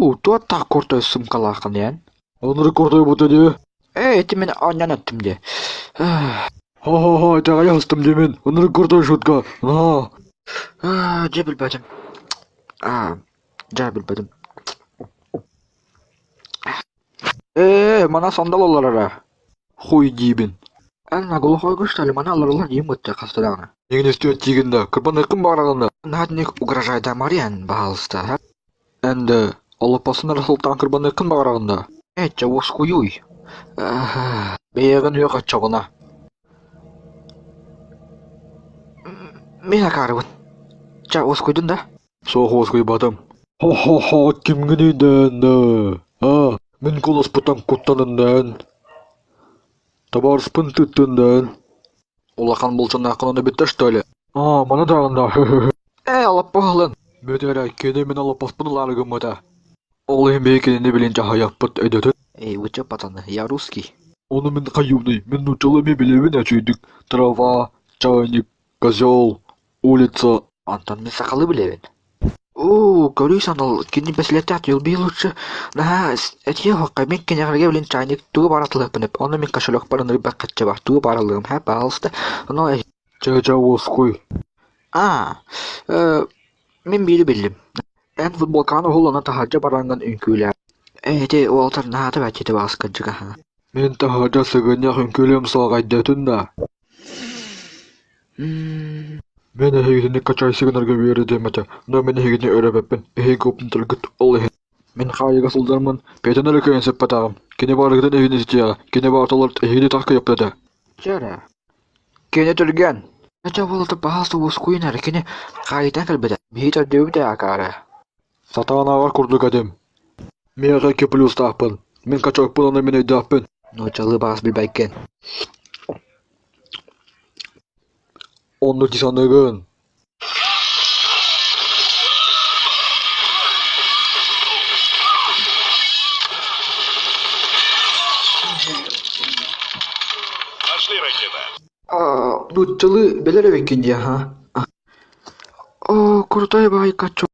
Уу, туох куртой суумкалааххын эн? Оннук куртуйбута дии. Ээ, ити мин оонньоон эттим дии. Ха-ха-ха, итэҕэйэ сыстым дии мин. Оннук куртой шутка. Наһаа. Дьэ билбэтим. Дьэ билбэтим. Ээ, мана сандал олорор ээ. Хуй диибин. Эн наглухойга что ли, мана олороллор диим бытта хаста даҕаны. Эйигин истиэт диигин да, кырбаныаххын баҕараҕын да. Надник угрожайда Мариан, баһаалыста. Эн да, олоппосун эрэ сылтаан кырбаныаххын баҕараҕын да. Ээ, чэ уоскуйууй. Бэйэҕин үөх оччоҕуна. Мин акаарыбын. Чэ, уоскуйдун да? Суох уоскуйбатым. Хо-хо-хо, кимҥиний дээннэ? Аа, мин куоласпыттан куттанын дээн. Табаарыспын тыттын дээн. Улахан булчуннааххын ону бүттэ что ли? Аа, маны даҕаны да Ээ, олоппоһулун. Бүт эрэ, кини мин олоппоспун ылаары гыммыта. Ол иһин биһиги кинини билин дьаһайыахпыт өйдөтүн. Эй, вы чё, пацаны, я русский. Ону мин хайыыбыный, мин нууччалыы эмиэ билэбин үчүгэйдик. Трава, чайник, козел, улица. Онтон мин сахалыы билэбин. Уу, көрүү санал, кини бэсилэттээх тюлби лучше. Наһаа этиэ уһукка мин кинэҕэргэ билин чайник тугу баар атылыахпын эп. Ону мин кошелекпар ынырбах хаччабах тугу баар ылыам, һэ, пожалуйста. Ону Чэ, чэ, уоскуй. Аа, мин биири биллим. Эн футболкаҕын уһул уонна таһырдьа бараҥҥын үҥкүүлээ. Ээ, ити уолаттар наһаа да бэрт баҕас кырдьык аһа. Мин таһырдьа сыгынньах үҥкүүлүөм суох өйдөөтүн да. Мин эһигини качайсы гынарга үөрэтиэм этэ, но мин эһигини өрөбөппүн, эһиги упнутаргыт ол иһин. Мин хаайыыга сылдьармын, бэйэтин эрэ кыайан сыппатаҕым, кини барыгытын эһигини ситиэҕэ, кини баарталар эһигини таах кыайыппыт этэ. Чэ эрэ, кини түргэн. Чэ уолаттар баһаалыста уоскуйун эрэ, кини хаайыытан кэлбитэ. Биһиги төрдүөбүт ээ акаары. Сатаан ааҕар курдук этим. Миэхэ икки плюстаахпын. Мин качокпун уонна мин өйдөөхпүн. Нууччалыы баҕас билбэккин. Оннук дии саныыгын. Нууччалыы билэр эбиккин дии, аһа. Оо, крутой баай качок.